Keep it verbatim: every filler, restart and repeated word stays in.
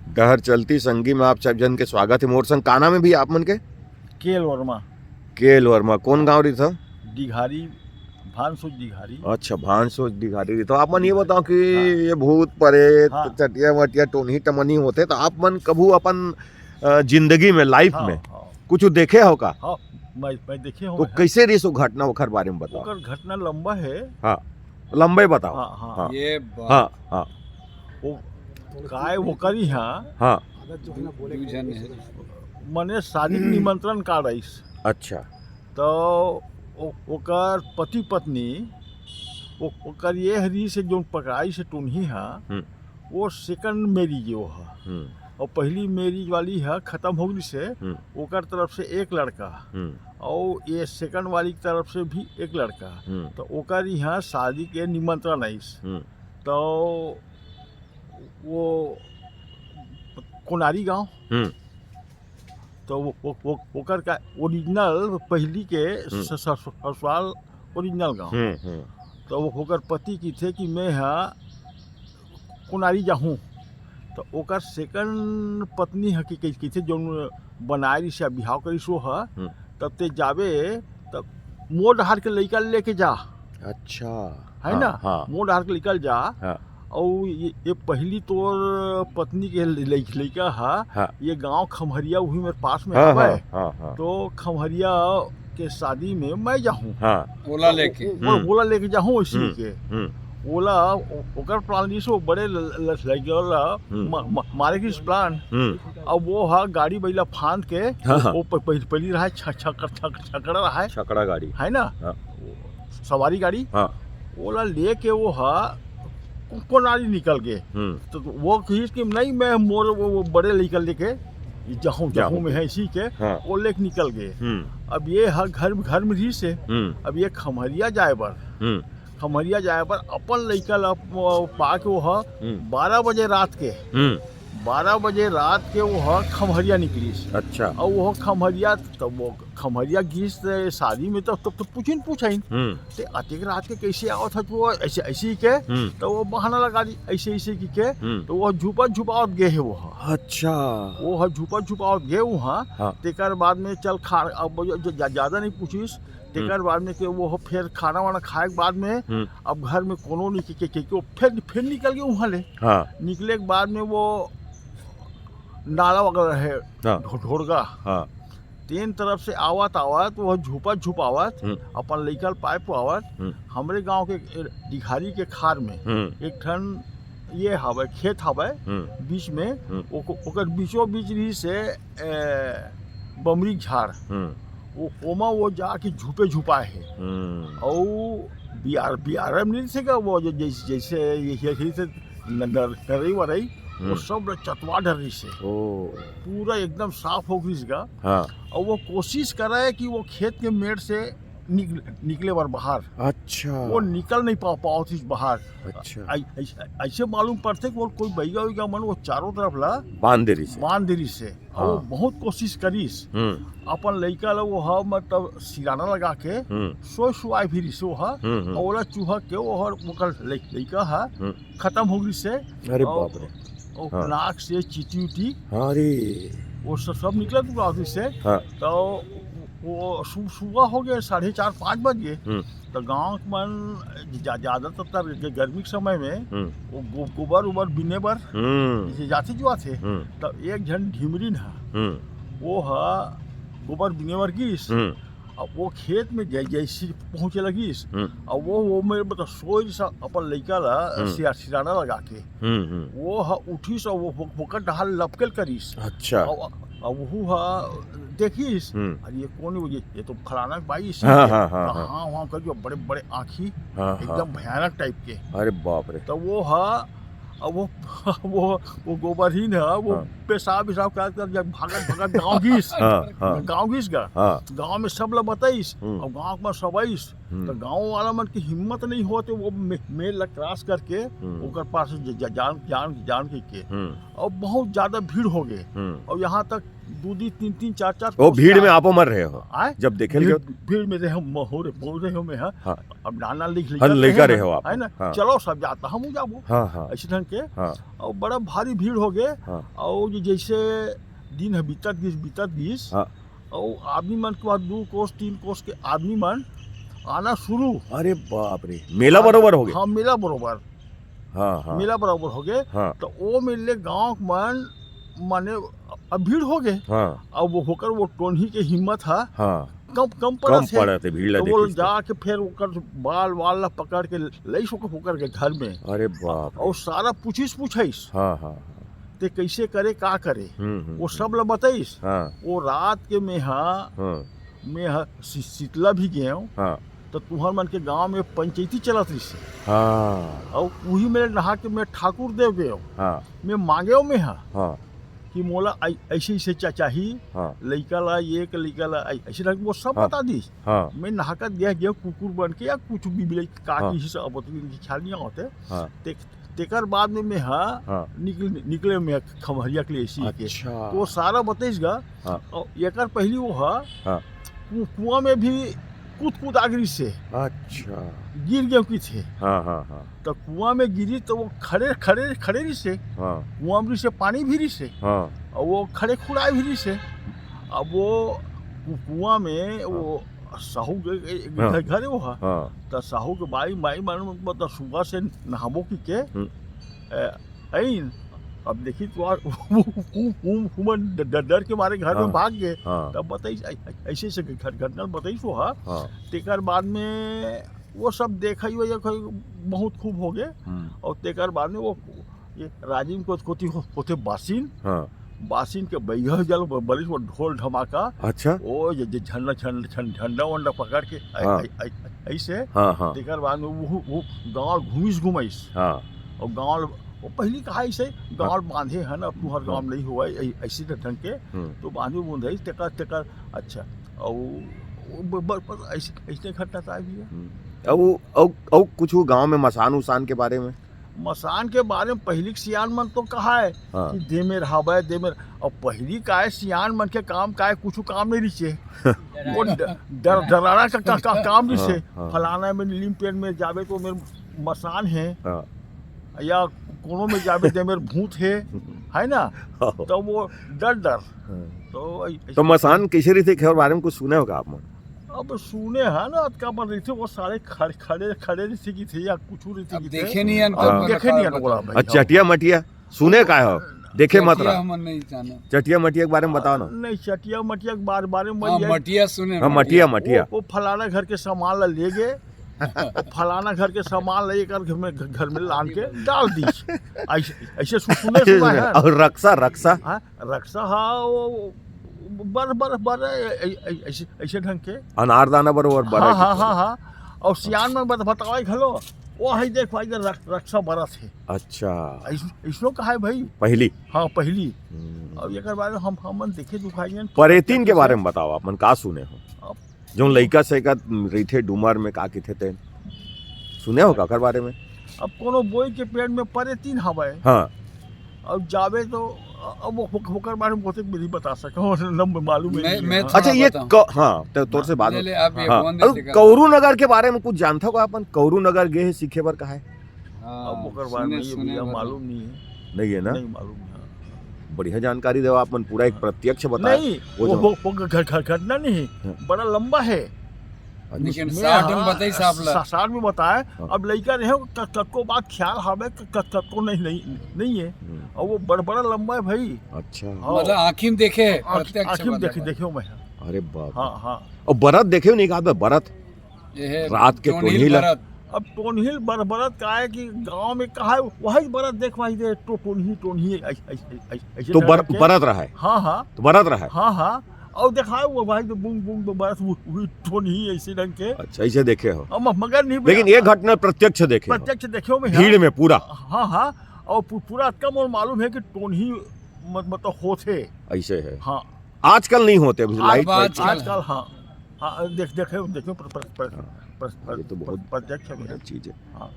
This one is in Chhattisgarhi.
डहर चलती संगी में आप सब झन के स्वागत हे। मोर संग का नाम हे भैया आप मन के? केएल वर्मा। केएल वर्मा, कौन गांव रहिथव? डिघारी, भानसोज डिघारी। अच्छा, भानसोज डिघारी रहिथव। आप मन ये बताओ कि हाँ। ये भूत परेत, हाँ। चटिया वटिया, टोनही टमनी होथे, तो आप मन कभू अपन, अ, जिंदगी में, लाइफ हाँ, में हाँ। कुछ देखे हो का? हाँ, मैं, मैं देखे हूँ तो मैं। कैसे रहिस वो घटना, ओखर बारे में बताओ। ओकर घटना लंबा है। हाँ, लंबे बताओ। हाँ, हाँ। हाँ। ये बात। हाँ, हाँ। वो काय ओकर इहाँ हाँ। दू झन है। मने शादी के निमंत्रण कार्ड आइस। अच्छा। तो ओ-, ओकर पति पत्नी, ओ-, ओकर ये हरी से जोन पकड़ाई से टोनही हा, हम्म। वो सेकंड मैरिज वो हा। हम्म। और पहली मैरिज वाली हा खत्म हो गई से, हम्म। ओकर तरफ से एक लड़का, हम्म। और ये सेकंड वाली की तरफ से भी एक लड़का। हम्म। तो ओकर यहाँ शादी के निमंत्रण आइस। हम्म। तो वो कोनारी गांव। हम्म। तो वो, वो, वो, ओकर का ओरिजिनल पहली के हम्म। स-, स-, ससुराल ओरिजिनल गांव। हम्म, हम्म। तो वो ओकर पति किथे कि मैं हा कोनारी जाहूँ। तो ओकर सेकंड पत्नी ह कि कहि-, कहिथे, जौन बनाए रिहिस या बिहाव करिस वो ह, हम्म। तब ते जाबे, तब मोर डहार के लइका लेके जा। अच्छा। है हाँ, ना? हाँ। मोर डहार के लइका ल जा। हाँ। अउ ये, ये पहली तोर पत्नी के लइ-, लइका ह, हाँ। ये गांव खम्हरिया उही मेरे पास में हाँ, हवय। हाँ, हाँ, हाँ। तो खम्हरिया के शादी में मैं जाहूँ। हाँ। ओला तो लेके। ओ-, ओ-, हम्म। ओला लेके जाहूँ इसी हम्म, के। हम्म। ओला, ओ-, ओकर प्लान रिहिस वो बड़े ल-, ल-, लइका ला हम्म। म-, म-, मारे के प्लान। हम्म। अब वो ह गाड़ी बइला फांद के, हाँ, हाँ। वो प-, पहली, पहली रहा छ-, छकड़, छक-, छकड़ा रहा है। छकड़ा गाड़ी। है ना? हाँ। सवारी गाड़ी। हाँ। ओला लेके वो ह को-, कोनारी निकल गे। हम्म। तो वो कहिस कि नहीं, मैं मोर वो, वो बड़े लइका लेके जाहूँ, जाहूँ जाहूँ में के। है इसी के, हाँ। वो लेके निकल गे। हम्म। अब ये ह घर, घर में रिहिस हे। हम्म। अब ये खम्हरिया जाए बर, हम्म। खम्हरिया जाए बर अपन लइका ला प-, पाके वो ह हम्म। बारह बजे रात के, हम्म। बारह बजे रात के वो ह खम्हरिया निकलिस। अच्छा। अउ वो खम्हरिया, तब वो खम्हरिया गिस ते शादी में तो, तब तो पूछिन पूछाइन। हम्म। ते अतेक रात के कैसे आवत ह तू ऐसे, ऐसे ही के? हम्म। तो वो बहाना लगा दी, ऐसे, ऐसे की के। हम्म। तो वो झूपा झुपावत गे हे वो ह। अच्छा। वो ह झूपा झुपावत गे वो ह। हाँ। तेकर बाद में चल खा, अब वो ज-, ज-, ज्यादा नहीं पूछिस। तेकर हम्म। बाद में के वो ह फेर खाना वाना खाए के बाद में हम्म। अब घर में कोनो नहीं के, के, के, के, वो फेर, फेर निकल गे वहाँ ले। हाँ। निकले के बाद में वो नाला वगैरह है, हाँ। ढो-, ढोड़गा। हाँ। तीन तरफ से आवत, आवत, वो झूपा झुपावत, हम्म। अपन लइका ल पाए पुआवत, हम्म। हमरे गांव के ए, डिघारी के खार में हम्म। एक ठन ये हवय, खेत हवय, हम्म। बीच में, हम्म। ओको-, ओकर बीचों बीच रहिस हे, ए, बमरी झाड़। हम्म। वो, ओमा वो जाके झुपे झुपाए हे। हम्म। अउ बियार, बियारा में नहीं से का, वो जो जैसे, जैसे ये, ये, ये से न-, न-, नरई वरई, वो हम्म। सब ल चतवा डर रहिस हे। ओ। पूरा एकदम साफ हो गइस गा। हाँ। अउ वो कोशिश करे कि वो खेत के मेड़ से निक-, निकले बर बाहर। अच्छा। वो निकल नहीं पा, पावत रहिस बाहर। अच्छा। ऐ-, ऐ-, ऐसे मालूम पड़थे कि वो कोई बइगा उइगा मन वो चारों तरफ ला बांध दे रहिस हे। बांध दे रहिस हे। हाँ। अउ वो बहुत कोशिश करिस। हम्म। अपन लइका ला वो ह, मतलब, सिराना लगा के हम्म। सोए सुआए भी रहिस वो ह। हम्म, हम्म। अउ ओला चुहक के वो ह, ओकर लइ-, लइका ह हम्म। खत्म हो गइस हे। अरे अउ बाप रे। वो हाँ। नाक से चीटी उटी अरे। वो सब, सब निकलत रहिस हे। हाँ। तो वो सु-, सुबह हो गए, साढ़े चार, पाँच बज गए। हम्म। तो गांव के मन जा-, ज्यादातर ग-, गर्मी के समय में हम्म। वो गो-, गोबर उबर बीने बर हम्म। जैसे जाथे जुआथे, हम्म। तो एक झन ढिमरिन ह, हम्म। वो ह गोबर बीने बर गिस। हम्म। अब वो खेत में जै-, जैसे पहुंचे लगिस, हम्म। अब वो, वो मेरे मतलब सोए रहिस अपन लइका ला हम्म। सिरा-, सिराना लगा के। हम्म, हम्म। वो ह उठिस अउ वो, वो, ओकर डहार लपकेल करिस। अच्छा। अउ, अउ वहू ह देखिस, हम्म। "अरे, ये कौन हे? ये, ये तो फलाना के बाई इसी हाँ, के।" हाँ, हाँ, तो हाँ। हाँ, वहाँ कर जो बड़े-बड़े आँखी, हाँ, हाँ। एकदम भयानक टाइप के। अरे बाप रे। तो वो ह, अब वो, वो, वो गोबरहीन ह, वो हाँ। पेशाब-वेशाब कर, कर जब भागत, भागत गाँव गिस। हाँ, हाँ। गाँव गिस गा। हाँ। गाँव में सब ला बताइस, हम्म। अब गाँव में सब आइस। हम्म। तो गाँव वाला मन की हिम्मत नहीं होते, वो मे-, मेल ला क्रॉस करके हम्म। ओकर पास ज-, ज-, जान, जान, जान के, के। हम्म। और बहुत ज्यादा भीड़ हो गए। हम्म। और यहाँ तक दू दी तीन तीन चार चार वो कोस भीड़ का में आपो मन रहे हो? आय? जब देखे भीड़, लगे हो? भीड़ में रहे हो, महो रे, बोल रहे हो मैं, हाँ। हाँ। अब नाना लिख लिख हाँ, जाते लइका हैं रहे ना, हो आप। है ना? हाँ। चलो सब जाता, हम जाबो। हाँ, हाँ। ऐसे ढंग के। हाँ। और बड़ा भारी भीड़ हो गए। हाँ। और जो जैसे दिन है बीतत गिस, बीतत गिस। हाँ। और आदमी मन के बाद दू कोस, तीन कोस के आदमी मन आना शुरू। अरे बाप रे, मेला हाँ, बरोबर हो गए। हाँ, मेला बरोबर। हाँ, हाँ। मेला बरोबर हो गए। हाँ। तो वो मेले गाँव के मन, माने, अब भीड़ हो गए। हाँ। अब वो होकर वो टोनही के हिम्मत हा। हाँ। कम, कम कम पड़त हे। पड़त हे, भीड़ ला तो वो देखिस तो। जाके फिर ओकर बाल, वाल ला पकड़ के लइस ओकर, ओकर के घर में। अरे बाप रे। और सारा पूछिस, पूछाइस। हाँ, हाँ, हाँ। ते कैसे करे, का करे, हम्म, हम्म, वो सब हम्म। ला बताइस। हाँ। वो रात के में हा, हाँ। में हा सी-, शीतला भी गए। हाँ। तो तुहर मन के गांव में पंचायती चलत रहिस। हाँ। और वही में नहा के मैं ठाकुर देव गए। हाँ। मैं मांगे में हा। हाँ। कि मोला ऐ-, ऐसे, ऐसे चा-, चाही, हाँ। लइका ला, ये के लइका ला, ऐ-, ऐसे ढंग वो सब हाँ। बता दिस। हाँ। मैं नहाकत गया, गया कुकुर बन के या कुछ भी बिलाई का हाँ। किसी से अब उतनी ख्याल नहीं होते। हाँ। ते-, तेकर बाद में मैं हा हाँ। निकल-, निकले मैं खमहरिया के लिए इसी के। अच्छा। तो वो सारा बताइस गा। हाँ। और एकर पहली वो हा, हाँ। कु-, कुआं में भी कूद कूद आगरी से। अच्छा। गिर गए की थे। हाँ, हाँ, हाँ। तो कुआं में गिरी तो वो खड़े, खड़े, खड़े रही से। हाँ। कुआं में रही से, पानी भी रही से। हाँ। और वो खड़े खुड़ाए भी रही से। अब वो कु-, कुआं में हाँ। वो साहू के, के हाँ। घर, घर वो हा। हाँ। तो साहू के बाई, बाई मालूम, मतलब, सुबह से नहाबो की के। हम्म। ए, ऐन, अब देखी तो आ, वो, वो, वो, वो ड-, ड-, डर के मारे घर में हाँ। भाग गए। हाँ। तब बताइस, ऐ-, ऐ-, ऐसे, ऐसे घट-, घटना बताइस वो हा। हाँ। तेकर बाद में वो सब देखा ही, वो ये कोई बहुत खूब हो गए। हम्म। और तेकर बाद में वो ये राजिम को कोती हो-, होते बासिन। हाँ। बासिन के बैगा जल ब-, बलिस वो ढोल ढमाका। अच्छा। ओ जे, जे झंडा, झंडा, झं-, झंडा वंडा पकड़ के ऐ-, हाँ। ऐ-, ऐ-, ऐसे। हाँ, हाँ। तेकर बाद में वो, वो गांव घुमिस घुमाइस। हाँ। और गांव वो पहली कहा ऐसे गांव हाँ। बांधे है ना, अब तुहर गांव हाँ। नहीं हुआ ऐ-, ऐसे ढंग के। हम्म। तो बांधे बूंधे तेकर, तेकर, अच्छा। और वो ब-, ब-, ब-, ऐसे, ऐसे घटना था भी है। हम्म। अब वो, अब, अब कुछ वो गांव में मसान उसान के बारे में? मसान के बारे में पहिली के सियान मन तो कहा है हाँ। कि दे में रहबे, दे में, और पहिली का है, सियान मन के काम का है, कुछ काम नहीं रिचे। वो ड-, डर, डराना का, का, का काम रिचे। हाँ, हाँ। फलाना में नीम पेड़ में जाबे तो मेरे मसान है, हाँ। या कोनो में जाबे दे मेरे भूत है, है ना? हाँ। तो वो डर, डर। हाँ। तो ऐ-, तो मसान कैसे रहिथे, एकर बारे में कुछ सुने हो का आप मन? अब सुने हा ना, अतका बन रहिथे, वो सारे खड़े, खड़े, खड़े रहिथे कि थे या कुछ रहिथे अब कि थे। देखे नहीं हन, अब कब देखे नहीं हन बताओ। ओला भाई, अच्छा, हाँ। चटिया मटिया सुने का हो? देखे मत चटिया रहा। हमन नहीं जाने। चटिया मटिया के बारे में बताओ ना। नहीं, चटिया मटिया के बारे, बारे में हाँ, ये मटिया सुने, हाँ, मटिया। मटिया, मटिया। वो, वो फलाना घर के सामान ला ले गए, वो फलाना घर के सामान ला एकर घर में, घर में लान के डाल दी। ऐसे, ऐसे सु-, सुने, सुना है। और रक्सा, रक्सा? हाँ? रक्सा हा, वो, वो बर-, बर-, बर-, ऐ-, ऐ-, ऐ-, ऐसे, ऐसे ढंग के। अनारदाना बरोबर बर हाँ, है हाँ, कि हाँ, हाँ। और सियान में बत-, बतावा घलो, वो है, देख भाई, रक-, रक्सा बरत है। अच्छा। ऐस-, ऐसनो कहा है भाई। पहली? हाँ, पहली। हम्म। और एकर बारे में हम, हमन देखे दुखाई हैं। परेतीन के बारे में बताओ, आप मन का सुने हो? अब जौन लइका सइका रहिथे डूमर में, का कहिथे तेन? सुने हो काकर बारे में? अब कोनो बोई के पेड़ में परेतीन हवय। हाँ। अब जाबे तो, अब वो, ओकर बारे में बहुते नहीं बता सकव, न मालूम है मैं, नहीं मैं है। थोड़ा अच्छा, ये बताऊं। क-, हाँ, तो तोर से बात ले, ले, होती। आप ये हाँ। कौन अब देखेगा? कौरू नगर के बारे में कुछ जानथव का अपन? कौरू नगर गे हे सीखे बर कहा है? हाँ, अब ओकर बारे सुने, में ये सुने भैया बता। मालूम नहीं है। नहीं है ना? नहीं मालूम है। बढ़िया जानकारी देवा आप मन, पूरा एक हाँ। प्रत्यक्ष बताए। नहीं, वो वो, जो वो, वो घ-, घ-, घ-, घटना नहीं है, हाँ। बड़ा लंबा है। अच्छा। लेकिन मैं साठ में हाँ, बताई साहब ला। सा-, साठ में बताए। हाँ। अब लइका रहे हो, क-, कतको बात ख्याल हवे, क-, क-, कतको नहीं, नहीं, नहीं है। हम्म। और वो बड़-, बड़ा लंबा है भाई। अच्छा। हाँ। मतलब आँखी में देखे, आँख-, प्रत्यक्ष आँखी में मतलब देखे, है। देखे हो मैं। अरे बाप रे। हाँ, हाँ। और बरत देखे हो नहीं कहा था, बरत? ये है रात के टोनहिल टोनहिल। बरत। अब टोनहिल बर-, बरत का है कि गांव में कहा है, वही बरत देख, वही दे, टो-, टोनही, टोनही, ऐ-, ऐ-, ऐ-, ऐसे तो बर-, डर के। बरत रहा है? हाँ, हाँ। तो बरत रहा है? हाँ, हाँ। और देखा है वो भाई जो बूंद, बूंद बरस, वो, वो टोनही ऐसे ढंग के। अच्छा, ऐसे देखे हो? अब म-, मगर नहीं लेकिन भैया। ये घटना प्रत्यक्ष देखे हो? प्रत्यक्ष देखे हो भैया। भीड़ में पूरा? हाँ, हाँ। और पू-, पूरा अतका मोर मालूम है कि टोनही मत-, मतलब होथे। ऐसे है। हाँ। आजकल नहीं होते अभी, आज, लाइट वाइट आजकल, हाँ। हाँ, देख, देखे, देखे, प्र-, प्र-, प्र-, हाँ। प्र-, ये तो बहुत प्र-, प्रत्यक्ष है भैया। बढ़िया चीज है। हाँ।